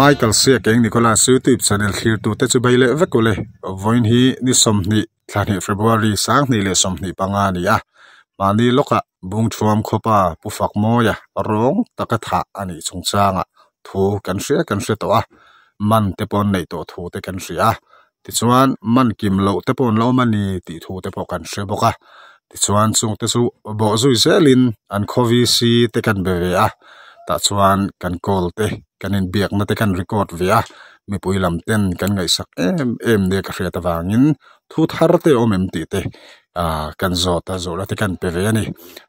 Michael Siakeng Nicholas YouTube channel thlirtute chu bei leh vek ule. Vawiin hi ni 20 thla hnih February 2025 a ni a. Mahni lawkah Bungthuam khawpa Pu Fakmawia rawng taka thah a nih chungchangah thu kan hria kan hre tawh a, man te pawh an neih tawh thu te kan hria a. Tichuan man kim loh te pawh an lo awm a ni tih thu te pawh kan hre bawk a. Tichuan chung te chu bawh zui zelin an khaw VC te kan be ve a, tah chuan kan call te kan inbiakna te kan record ve a, mipui lam ten kan ngaihsak em em nia ka hriat avangin thu thar te awm em tih te ah kan zawt a zawhna te kan pe ve a ni.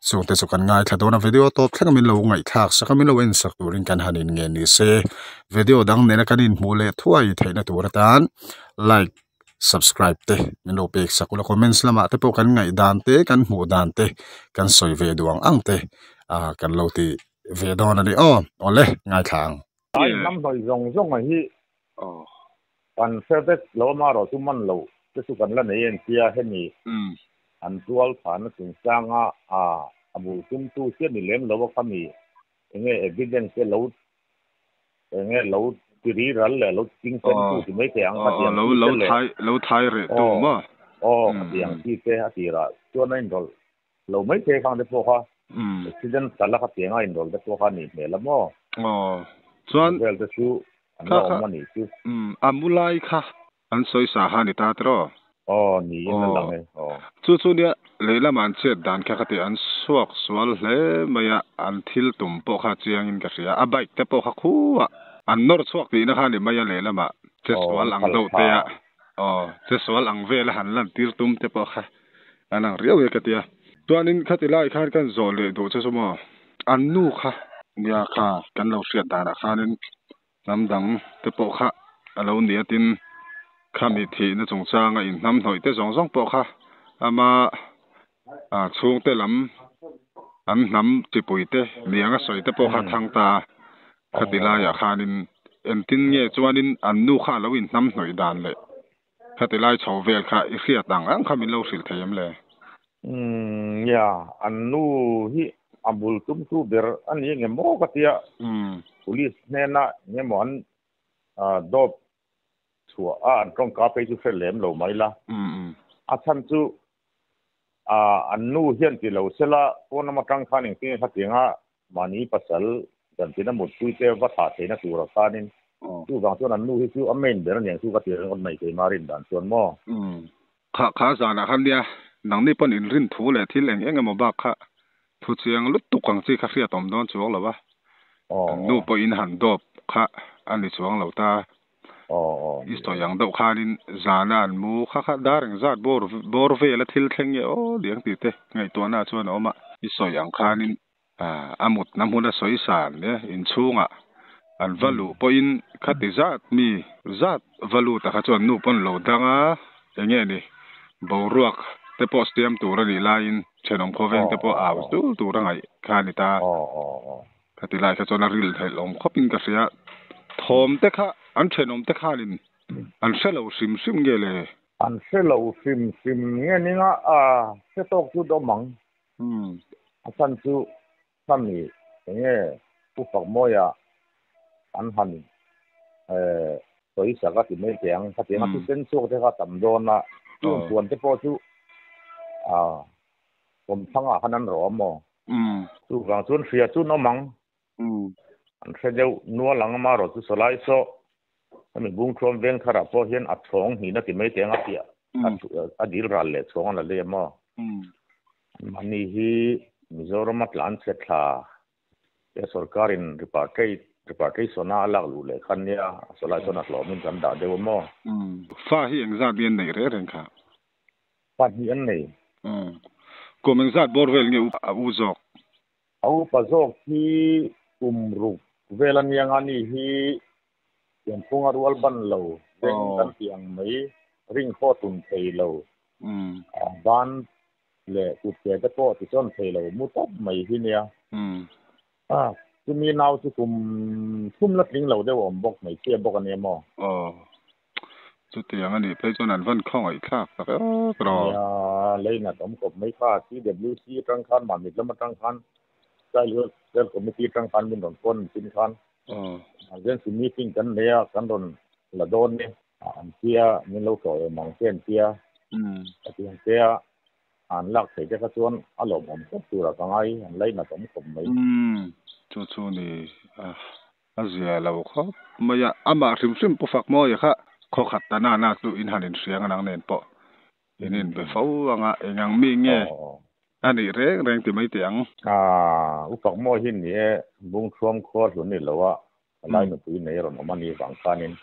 Chung te chu kan ngaithla dawn a video tawp thleng a min lo ngaihthlak sak a min lo en sak turin kan han inngen ni se video dang nena kan inhmuh leh thuai theihna tur atan like subscribe te min lo pek sak ula comments lamah te pawh kan ngaih dan te kan hmuh dan te kan sawi ve duh ang ang te ah kan lo ti ve dawn a ni aw awle ngaithla ang. Ai hnam hnawih zawng zawng a hi kan hre vek lo amarawh chu man loh te chu kan la nei en sia hemi an tual thahna chungchanga a bul tumtu chiah ni lem lo a khami enge evidence te lo enge lo tiri ral leh lo ching sen tu ti mai thei ang kha tiang chi te leh lo thai reh tu maw aw kha tiang chi te a tirah chuan a inrawlh lo mai thei khang te pawh kha accident kal a kha tiang a inrawlh te pawh kha a nih hmel a maw aw chuan vel te chu an la awm a nih chu a mu lai kha An sawi sa kha a ni ta tiraw? Aw, niin a lang e, aw. Chu chu nia, lehlam an chet dan kha ka ti, an suak sual hle mai a, an thil tum pawh kha chiangin ka hria, a bike te pawh kha khuah an nawr chhuak tihna kha a ni mai a, lehlamah che sual ang deuh te a, aw, che sual ang vela han lan tir tum te pawh kha an ang riau e ka ti a. Chuanin khati lai khan kan zawh leh duh che chu maw, an nu kha nia kha kan lo hriat danah khanin Hnam dang te pawh kha a lo ni a tin, khami thihna chungchanga inhnam hnawih te zawng zawng pawh kha ama chhungte lam an hnam chipui te niang a sawi te pawh kha a thang ta a, khati laiah khanin engtin nge chuanin an nu kha a lo inhnam hnawih dan leh khati lai chho vel kha i hriat ang ang kha min lo hrilh thei em le? Umm nia, an nu hi a bul tumtu ber a ni nge maw ka tia, police hnena eng emaw an dawp chhuah a an tawngka phei chu hre lem lo mai la. A chhan chu an nu hian ti lo sela pawn lama tang khan engtin nge khatianga mahni pasal zantin a mutpui te va thlah theihna tura khanin chuvang chuan an nu hi chu a main ber a niang chu ka ti ringawt mai keimah rin dan chuan maw. Kha kha zanah khan nia, nangni pawn inrin thu leh thil eng eng emaw bak kha thu chiang lutuk ang chi kha hriat awm dawn chuang lo a, an nu pawhin han dawp kha a ni chuang lo ta. I sawi ang deuh khanin zana an mu kha kha dar engzat bawr bawr vela thil thleng nge aw liang tih te ngaihtuahna chuan a awm a. I sawi ang khanin A mutna hmun a sawi san nia, inchhungah an va luh pawhin khati zat mi zat va lut a kha chuan nu pawn lo dang a, enge ni boruak te pawh siam tur a nih laiin thenawm khawveng te pawh au tul tur a ngaih kha a ni ta. Khati lai kha chuan a ril theih lawm khawpin ka hria. Thawm te kha an thenawm te khanin an hre lo hrim hrim nge le? An hre lo hrim hrim nge ninga a hre tawk chu dawm ang. A chhan chu khami enge Pu Fakmawia an han sawi sak a ti mai teh ang. Khatiang a thisen chhuak te kha a tam dawn a, chung puan te pawh chu kawmthlang ah khan an rawh a maw? Chuvang chuan hria chu an awm ang. An hre deuh nual ang amarawh chu sawlai saw hemi Bungthuam veng tharah pawh hian a chhawng hnihna ti mai teh ang a piah a dil ral leh chhawng a la lei a maw? Mahni hi Mizoram a tlan chhe thla te sorkarin repatriation a a lak luh leh khan nia sawlai chuan a hlawmin kan dah deuh a maw? Fa hi engzat nge an neih reng reng kha? Pahnih an nei. Kum engzat bawr vel nge a u zawk? A upa zawk hi kum ruk vel a nia nga ni hi pianphunga rual ban lo veng kan tih ang mai ring pawh tum thei lo ban leh kut ke te pawh ti chawn thei lo mu tawp mai hi nia. Chumi nau chu kum thum la tling lo deuh a awm bawk hmeichhia bawk a nia maw? Chutiang a nih phei chuan an van khawngaih thlak tak e tawh. Nia, leinat awm khawp mai kha. CWC atang khan, Mamit lam atang khan, Child Welfare Committee atang khan min rawn phone chin khan. Emergency meeting kan nei a, kan rawn la dawn e an tia, min lo tawiawm ang che an tia. Hetiang te a an lak theih te kha chuan a lawmawm khawp tur a ka ngai, an lainat awm khawp mai. Chu chu ni a a zia lo khawp mai a, amah hrim hrim Pu Fakmawia kha khaw khat ta nana chu in han inhriang a nang nen pawh in inbe fo ang a, eng ang mi nge a nih reng reng ti mai teh ang. U Fakmawia hi ni e, Bungthuam khua hlun ni lo a, Lai nupui nei rawn awm a nih vang khanin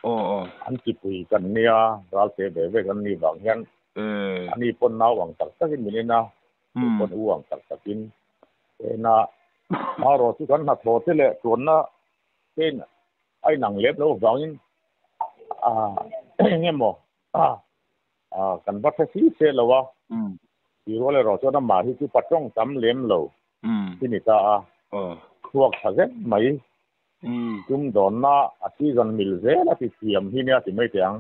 an chipui kan nia, ralte ve ve kan nih vang hian ani pawn nau ang tak takin min en a, kei pawn u ang tak takin ka en a. Marawh chu kan hnathawh te leh tuanna te in a inang lem loh vangin eng emaw kan va hre si se lo a, tih rual erawh chuan amah hi chu patawng tam lem lo hi ni ta a, thluak tha zet mai Tum dawnna a season mil zel a ti thiam hi nia ti mai teh ang.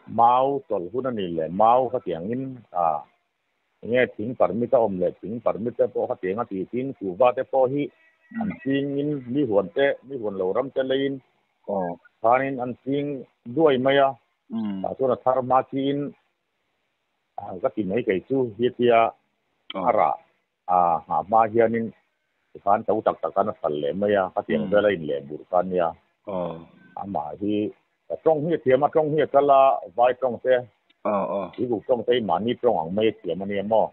Mau tawlh hun a ni leh mau kha tiangin enge thing permit a awm leh thing permit te pawh kha tiang a ti tin kuhva te pawh hi an chingin mi huan te mi huan lo ram te leiin khanin an ching duai mai a tah chuan a thar hma chiin ka ti mai kei chu hetia a rah A nghah hma hianin tikhan to tak tak khan a hral leh mai a, khatiang vel a inleh burh kha ania. Amah hi ka tawng hi a thiam a, tawng hi a kal a, vai tawng te, tuikuk tawng te hi mahni tawng ang mai a thiam ania maw.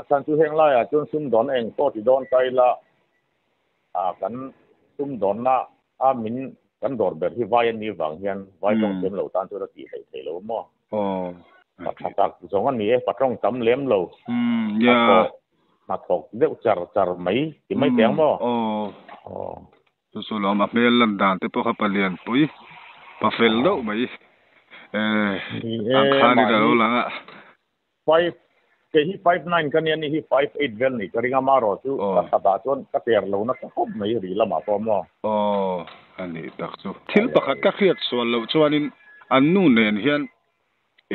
A chhan chu heng laiah chuan sumdawnna eng pawh ti dawn ta ila, kan sumdawnna a min kan dawr ber hi vai a nih vang hian vai tawng thiam lo tan chuan a tih hleih theih lo maw. Pa tha tak zawng a ni e, pa tawng tam lem lo. Hna thawk deuh char char mai ti mai teh ang maw? Chu chu lawm a hmel lan dan te pawh kha palian pui pa fel deuh mai ang khan in a lo lang a. Five kei hi 59 ka nia ni hi 58 vel ni ka ring a marawh chu ka khat ah chuan ka ter lo nasa khawp mai ri lamah pawh maw. Aw a nih tak chu. Thil pakhat ka hriat sual loh chuanin an nu nen hian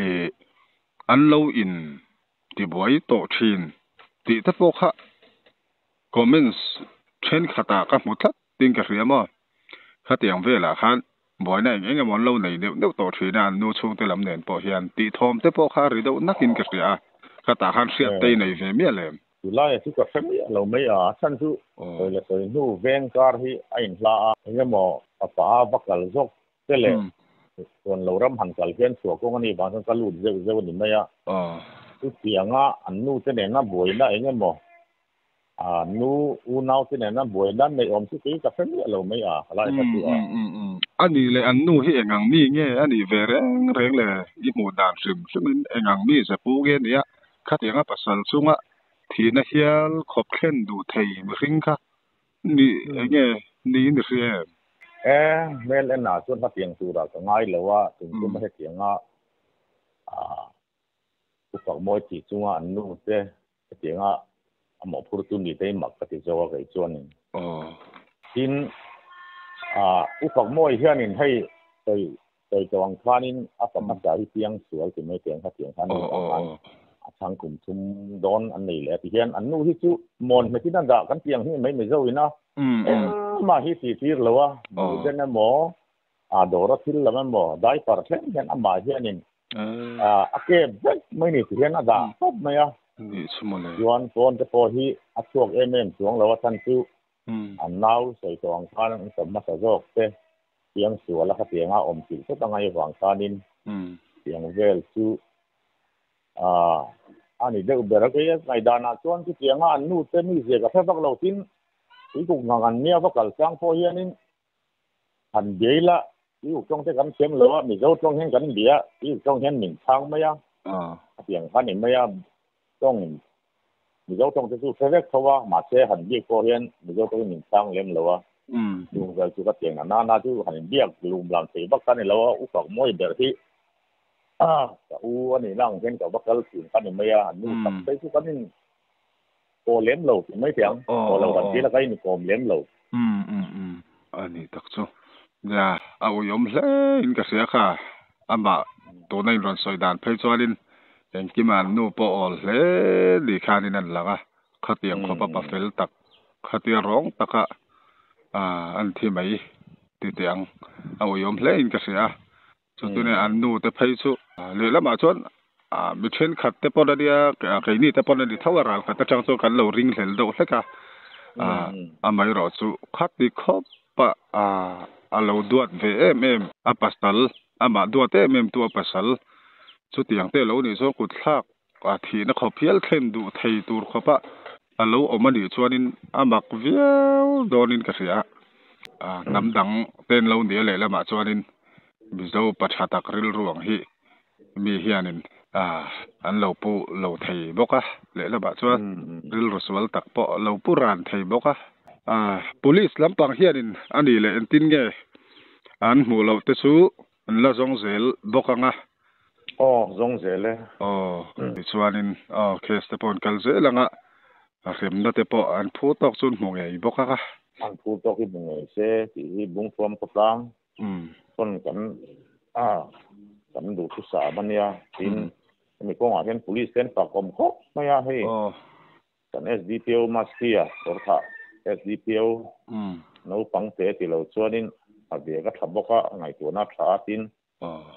ih an lo in tibuai tawh thin tih te pawh kha comments thenkhatah ka hmu tlat tin ka hria maw. Khatiang velah khan buaina eng eng emaw an lo nei neuh neuh tawh thin a, an nu chhungte lam nen pawh hian tih thawm te pawh kha ri deuh nakin ka hria a, khatah khan hriat te i nei ve miah lem. Tulaia chu ka hre miah lo mai a, a chhan chu sawi leh sawi hnu veng kar hi a inhla a, eng emaw fapa a va kal zawk te leh chuan lo ram han kal hian chhuah kawng a nih vang chuan ka lut zeuh zeuh a ni mai a, chutianga an nu te nena buaina eng emaw A nu unau te nena buai dan neih awm chu kei ka hre miah lo mai a, halai kha chu a. A nih leh an nu hi eng ang mi nge a nih ve reng reng le i hmuh dan hrim hrimin eng ang mi ze pu nge nia khatianga pasal chunga thihna hial khawp thlen duh thei mihring kha ni eng nge niin i hria em? E, hmel enah chuan hetiang turah ka ngai lo a, tum tum a hetianga Ufak mawi tih chunga an nu te Hetianga a mawhphurtu ni te hi mak ka ti zawk a kei chuanin. Tin, U Fakmawi hianin hei sawi sawi tawh ang khanin a fa hmasa hi piang sual ti mai tiang hetiang khan nu vang khan a chhang kum thum dawn an nei leh a ti hian an nu hi chu mawn hmetin a dah kan tiang hi mai Mizo ina engmah hi tih tir lo a, buhden emaw dawra thil lam emaw diaper thleng hian amah hianin a kep vek mai ni ti hian a dah tawp mai a. Chuan pawn te pawh hi a chhuak em em chuang lo a chhan chu an nau sawi tawh ang khan an sawm hmasa zawk te piang sual a khatiang a awm chilh tlat angai avang khanin tiang vel chu a ni deuh ber a. Kei a ngaihdanah chuan chutianga an nu te mizia ka hre vak lo tin tuikuk ngang an nia va kal chang pawh hianin Han biai la, i uk tawng te kan thiam lo a, Mizo tawng hian kan bia, i uk tawng hian min chhang mai a, a tiang kha ni mai a, tawng Mizo tawng te chu hre vek tho a, mahse han biak pawh hian Mizo tawng in min chhang lem lo a, chung vel chu ka tiang na na na chu han inbiak lum lam thei vak kha ni lo a, u fak mawi ber hi ka u a nih na ang hian ka va kal thin kha ni mai a, an nu tak phei chu kan in Kaw lem lo tih mai teh ang. Kaw lo kan ti la ka in kawm lem lo. Um um um a ni tak chu. Nia a uiawm hle in ka hria kha. Amah tuna in rawn sawi dan phei chuanin engkima an nu pawh awl hle ni khanin an lang a. Khatiang khawpa pa fel tak, khatia rawng taka. An thi mai ti teh ang a uiawm hle in ka hria a. Chu chu nia an nu te phei chu lehlamah chuan mi thenkhat te pawn a nia keini te pawn a ni tho a ral khat atang chuan kan lo ring hlel deuh hlek a. Amaherawh chu khati khawp a a lo duat ve em em a pasal amah duat em em tu a pasal chutiang te lo nih chuan kut thlak a thihna khawp hial thlen duh thei tur khawpa a lo awm a nih chuanin a mak viau dawnin ka hria a hnam dang te an lo nia lehlamah chuanin Mizo pa tha tak rilru ang hi mi hianin an lo pu lo thei bawk a lehlamah chuan rilru sual tak pawh lo pu ran thei bawk a police lampang hianin a nih leh engtin nge an hmuh loh te chu An la zawng zel bawk ang a. Aw, zawng zel e. Aw, tichuanin aw case te pawh an kal zel ang a, a hremna te pawh an phu tawk chu an hmu ngei bawk ang a. An phu tawk hi hmu ngei se tih hi Bungthuam khawtlang pawn kan a kan duhthusam a nia. Tin, hemi kawngah hian police te an fak awm khawp mai a hei. Kan SDPO Maskia Kawrthah SDPO naupang te ti lo chuanin a bag a tha bawk a, ngaihtuahna a tha a tin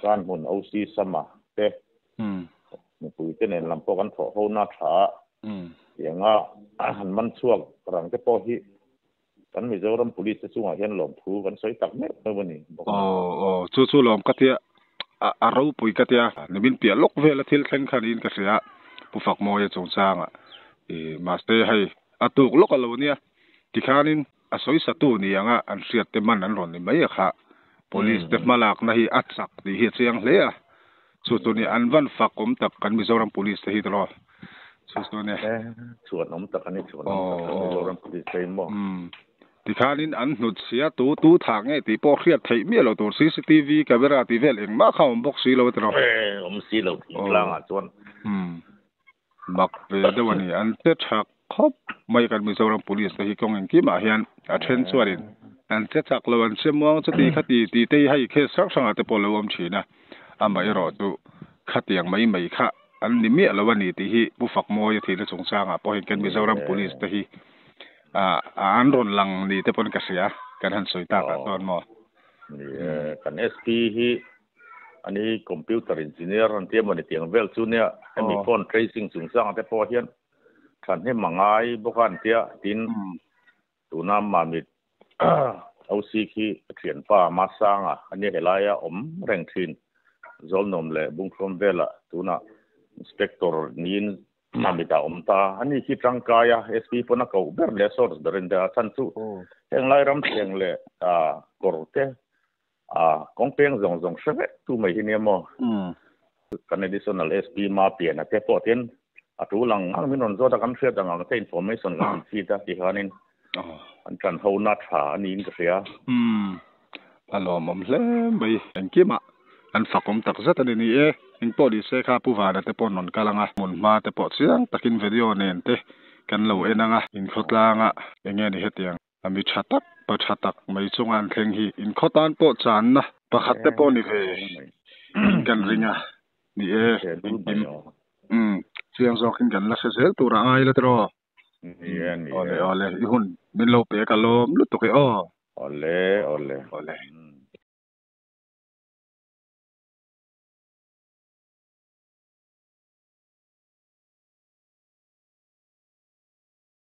kan hmun OC Sama te mipui te nen lam pawh kan thawh ho na tha a, tianga han man chhuak rang te pawh hi kan Mizoram Police te chungah hian lawmthu kan sawi tak meuh meuh a ni bawk a. Aw aw chu chu lawm ka tia a ropui ka tia nimin piah lawk vela thil thleng kha niin ka hria Pu Fakmawia chungchanga i mahse hei a tuk lawk a lo nia tikhanin a sawi satu ni anga an hriat te man an rawn ni mai a kha Police te hmalakna hi a chak tih hi a chiang hle a Chu chu ni an van fak awm tak kan Mizoram Police te hi tawh chu chu ni. Chhuan awm tak ani chhuan awm tak kan Mizoram Police te hi maw. Tikhanin an hnut sia tu tu thah nge tih pawh hriat theih miah lo tur CCTV camera tih vel engmah kha awm bawk si lo a ti rawh. Awm si lo thingtlang ah chuan. Mak ve deuh a ni. An che tha khawp mai kan Mizoram Police te hi kawng engkimah hian a then chuanin an che chak lo, an che muang chuti khati tih te hi hei case hrang hrangah te pawh a lo awm thin a. Amaherawh chu khatiang mai mai kha an ni miah lo a ni tih hi Pu Fakmawia thihna chungchangah pawh hian kan Mizoram Police te hi an rawn lang ni te pawn ka hria kan han sawi takah chuan maw. Ni e, kan SP hi Ani computer engineer an tia mawni tiang vel chu nia hemi phone tracing chungchang te pawh hian thahnem a ngai bawk a an tia tin tuna mamit OC khi ka thianpa Masanga ania helaia awm reng thin Zawlnuam leh Bungthuam velah tunah inspector niin Mamit a awm ta. Ani khi tangkai a SP pawn a koh ber leh source ber in tia chhan chu heng lai ram thleng leh kawr te A kawng peng zawng zawng hre vek tu mai hi nia maw? Kan additional SP ma pian a te pawh tin a tul ang ang min rawn zawt a kan hriat ang ang te information kan han feed a ti hianin an tan ho na tha a niin ka hria. Umm a lawmawm hle mai engkimah an fakawm tak zet a ni ni e engpawh ni se kha Pu Vana te pawh an rawn kal ang a hmun hma te pawh chiang takin video nen te kan lo en ang a inkhawtlanga enge ni hetiang. A mi tha tak, pa tha tak mai chunga an thleng hi inkhaw tan pawh channa pakhat te pawh ni ve in kan ring a ni e, engkim umm chiang zawkin kan la hre zel tur a ngai la tiraw? Awle awle i hun min lo pe ka lawm lutuk e aw. Awle awle. Awle.